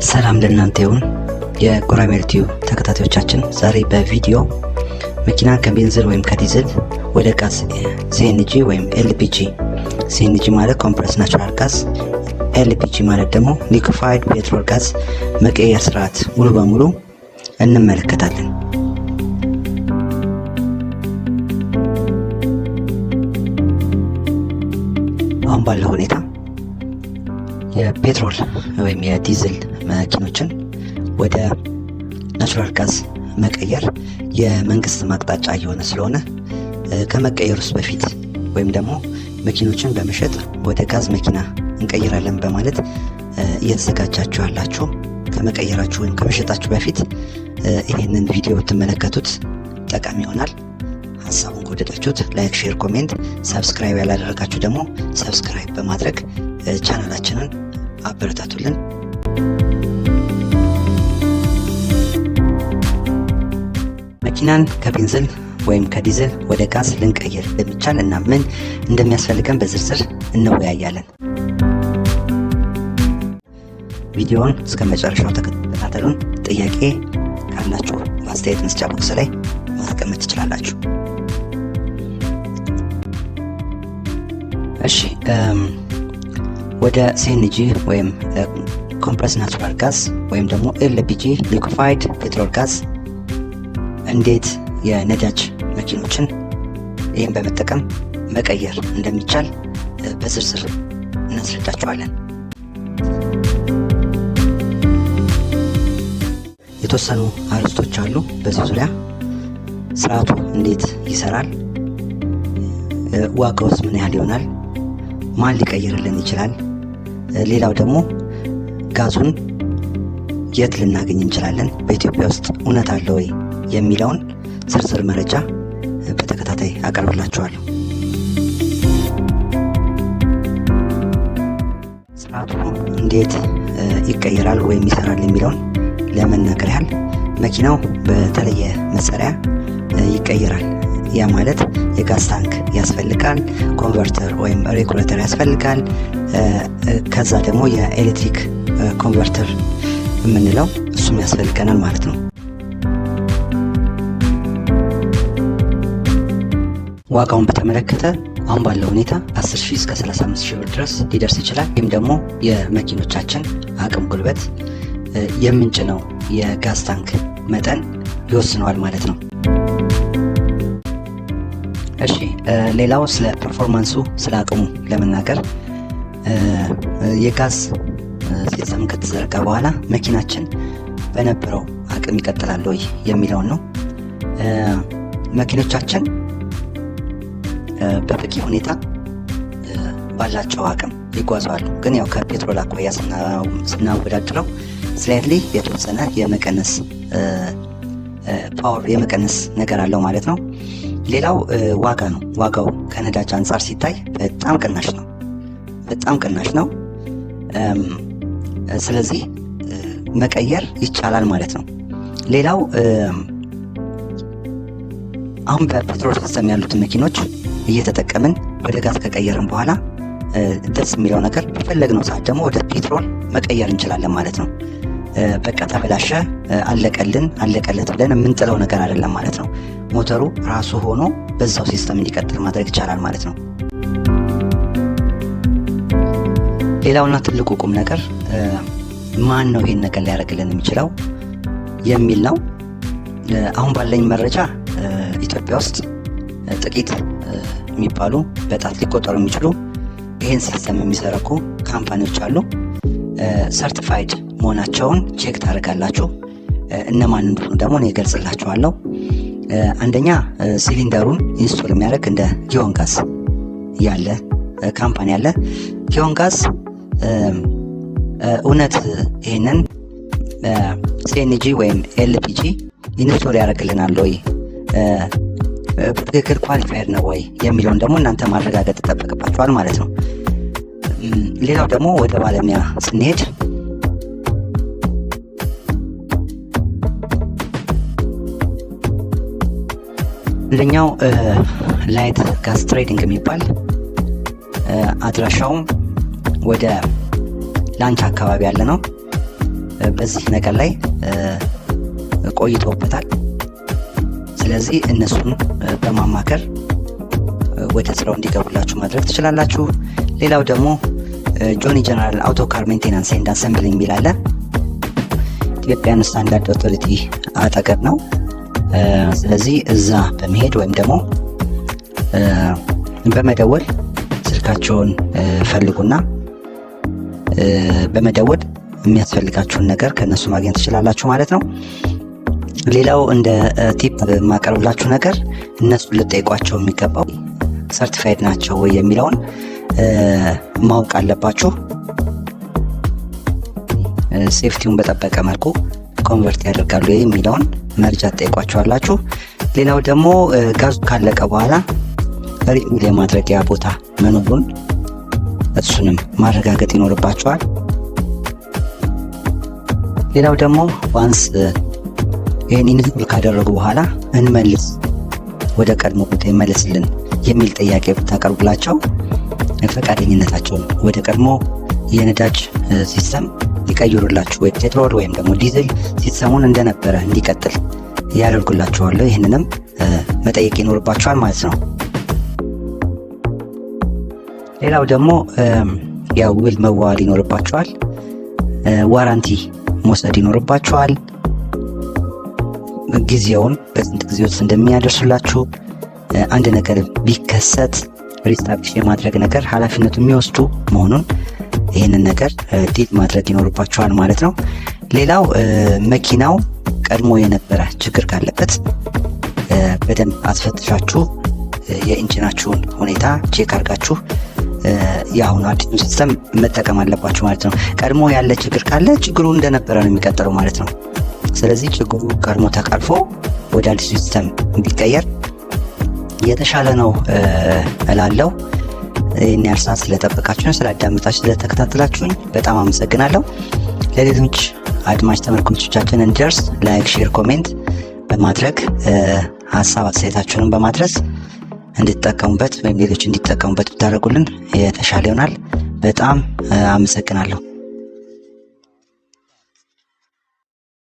ሰላም ለእናንተ ይሁን የጉራማይሌ ቲዩብ ተከታታዮቻችን፣ ዛሬ በቪዲዮ መኪናን ከቤንዚን ወይም ከዲዝል ወደ ጋዝ CNG ወይም LPG፣ CNG ማለት compressed natural gas፣ LPG ማለት ደግሞ liquefied petrol gas መቀየር ስርዓት ሙሉ በሙሉ እንመለከታለን። አሁን ባለው ሁኔታ የ petrol ወይም የዲዝል መኪኖችን ወደ natural gas መቀየር የመንግስት አቅጣጫ እየሆነ ስለሆነ፣ ከመቀየር ውስጥ በፊት ወይም ደግሞ መኪኖችን በመሸጥ ወደ ጋዝ መኪና እንቀይራለን በማለት እየተዘጋጃችሁ ያላችሁ፣ ከመቀየራችሁ ወይም ከመሸጣችሁ በፊት ይህንን ቪዲዮ ብትመለከቱት ጠቃሚ ይሆናል። ሀሳቡን ከወደዳችሁት like፣ share፣ comment፣ subscribe ያላደረጋችሁ ደግሞ subscribe በማድረግ ቻናላችንን አበረታቱልን። መኪናን ከቤንዚን ወይም ከዲዝል ወደ ጋዝ ልንቀይር እንደሚቻል እና ምን እንደሚያስፈልገን በዝርዝር እንወያያለን። ቪዲዮውን እስከ መጨረሻው ተከታተሉን። ጥያቄ ካላችሁ በአስተያየት መስጫ box ላይ ማስቀመጥ ትችላላችሁ። እሺ፣ ወደ CNG ወይም compressed natural gas ወይም ደግሞ LPG liquefied petrol gas እንዴት የነዳጅ መኪኖችን ይህን በመጠቀም መቀየር እንደሚቻል በዝርዝር እናስረዳችኋለን። የተወሰኑ አርዕስቶች አሉ በዚህ ዙሪያ። ስርዓቱ እንዴት ይሰራል? ዋጋውስ ምን ያህል ይሆናል? ማን ሊቀይርልን ይችላል? ሌላው ደግሞ ጋዙን የት ልናገኝ እንችላለን? በኢትዮጵያ ውስጥ እውነት አለ ወይ የሚለውን ዝርዝር መረጃ በተከታታይ አቀርብላችኋለሁ። ስርዓቱ እንዴት ይቀየራል ወይም ይሰራል የሚለውን ለመናገር ያህል፣ መኪናው በተለየ መሳሪያ ይቀየራል። ያ ማለት የጋዝ ታንክ ያስፈልጋል፣ converter ወይም regulator ያስፈልጋል። ከዛ ደግሞ የኤሌክትሪክ converter የምንለው እሱም ያስፈልገናል ማለት ነው። ዋጋውን በተመለከተ አሁን ባለው ሁኔታ 10 ሺህ እስከ 35 ሺህ ብር ድረስ ሊደርስ ይችላል። ይህም ደግሞ የመኪኖቻችን አቅም፣ ጉልበት፣ የምንጭነው የጋዝ ታንክ መጠን ይወስነዋል ማለት ነው። እሺ፣ ሌላው ስለ performance ኡ፣ ስለ አቅሙ ለመናገር፣ የጋዝ system ከተዘረጋ በኋላ መኪናችን በነበረው አቅም ይቀጥላል ወይ የሚለውን ነው። መኪኖቻችን በበቂ ሁኔታ ባላቸው አቅም ይጓዛሉ። ግን ያው ከ petrol አኳያ ስናወዳድረው slightly የተወሰነ የመቀነስ power የመቀነስ ነገር አለው ማለት ነው። ሌላው ዋጋ ነው። ዋጋው ከነዳጅ አንጻር ሲታይ በጣም ቅናሽ ነው። በጣም ቅናሽ ነው። ስለዚህ መቀየር ይቻላል ማለት ነው። ሌላው አሁን በ petrol system ያሉትን መኪኖች እየተጠቀምን ወደ ጋዝ ከቀየርን በኋላ ደስ የሚለው ነገር በፈለግነው ሰዓት ደግሞ ወደ petrol መቀየር እንችላለን ማለት ነው። በቃ ተበላሸ፣ አለቀልን፣ አለቀለት ብለን የምንጥለው ነገር አይደለም ማለት ነው። ሞተሩ ራሱ ሆኖ በዛው system እንዲቀጥል ማድረግ ይቻላል ማለት ነው። ሌላውና ትልቁ ቁም ነገር ማን ነው ይሄን ነገር ሊያደርግልን የሚችለው የሚል ነው። አሁን ባለኝ መረጃ ኢትዮጵያ ውስጥ ጥቂት የሚባሉ፣ በጣት ሊቆጠሩ የሚችሉ ይህን system የሚዘረጉ company ዎች አሉ። Certified መሆናቸውን check ታደርጋላችሁ። እነማን እንደሆኑ ደግሞ እኔ እገልጽላችኋለሁ። አንደኛ cylinder ኡን install የሚያደርግ እንደ ጊዮን ጋዝ ያለ company አለ። ጊዮን ጋዝ እውነት ይህንን CNG ወይም LPG install ያደርግልናል ወይ፣ በትክክል qualified ነው ወይ የሚለውን ደግሞ እናንተ ማረጋገጥ ይጠበቅባችኋል ማለት ነው። ሌላው ደግሞ ወደ ባለሙያ ስንሄድ፣ አንደኛው Light Gas Trading የሚባል፣ አድራሻውም ወደ ላንቻ አካባቢ ያለ ነው። በዚህ ነገር ላይ ቆይተውበታል። ስለዚህ እነሱን በማማከር ወደ ስራው እንዲገቡላችሁ ማድረግ ትችላላችሁ። ሌላው ደግሞ ጆኒ General Auto Car Maintenance and Assembly የሚል አለ። Ethiopian Standard Authority አጠገብ ነው። ስለዚህ እዛ በመሄድ ወይም ደግሞ በመደወል ስልካቸውን ፈልጉና በመደወል የሚያስፈልጋችሁን ነገር ከእነሱ ማግኘት ትችላላችሁ ማለት ነው። ሌላው እንደ tip የማቀርብላችሁ ነገር እነሱ ልጠይቋቸው የሚገባው certified ናቸው ወይ የሚለውን ማወቅ አለባችሁ። Safety ውን በጠበቀ መልኩ convert ያደርጋሉ የሚለውን መረጃ ትጠይቋቸዋላችሁ። ሌላው ደግሞ ጋዙ ካለቀ በኋላ refill የማድረጊያ ቦታ መኖሩን እሱንም ማረጋገጥ ይኖርባችኋል። ሌላው ደግሞ once ይህን install ካደረጉ በኋላ እንመልስ፣ ወደ ቀድሞ ቦታ ይመለስልን የሚል ጥያቄ ብታቀርቡላቸው ፈቃደኝነታቸውን ወደ ቀድሞ የነዳጅ system ሊቀይሩላችሁ ወይ petrol ወይም ደግሞ diesel system ኡን እንደነበረ እንዲቀጥል ያደርጉላችኋል። ይህንንም መጠየቅ ይኖርባችኋል ማለት ነው። ሌላው ደግሞ ያው ውል መዋዋል ይኖርባችኋል። Warranty መውሰድ ይኖርባችኋል። ጊዜውን በስንት ጊዜ ውስጥ እንደሚያደርሱላችሁ፣ አንድ ነገር ቢከሰት reestablish የማድረግ ነገር ኃላፊነቱ የሚወስዱ መሆኑን ይህንን ነገር deal ማድረግ ይኖርባችኋል ማለት ነው። ሌላው መኪናው ቀድሞ የነበረ ችግር ካለበት በደንብ አስፈትሻችሁ የ engine ኣችሁን ሁኔታ check አድርጋችሁ የአሁኑ አዲሱን system መጠቀም አለባችሁ ማለት ነው። ቀድሞ ያለ ችግር ካለ ችግሩ እንደነበረ ነው የሚቀጥለው ማለት ነው። ስለዚህ ችግሩ ቀድሞ ተቀርፎ ወደ አዲሱ system ቢቀየር የተሻለ ነው እላለሁ። ይህን ያህል ሰዓት ስለጠበቃችሁን፣ ስላዳመጣችሁ፣ ስለተከታተላችሁኝ በጣም አመሰግናለሁ። ለሌሎች አድማጭ ተመልካቾቻችን እንዲደርስ like፣ share፣ comment በማድረግ ሀሳብ አስተያየታችሁንም በማድረስ እንድትጠቀሙበት ወይም ሌሎች እንዲጠቀሙበት ብታደርጉልን የተሻለ ይሆናል። በጣም አመሰግናለሁ።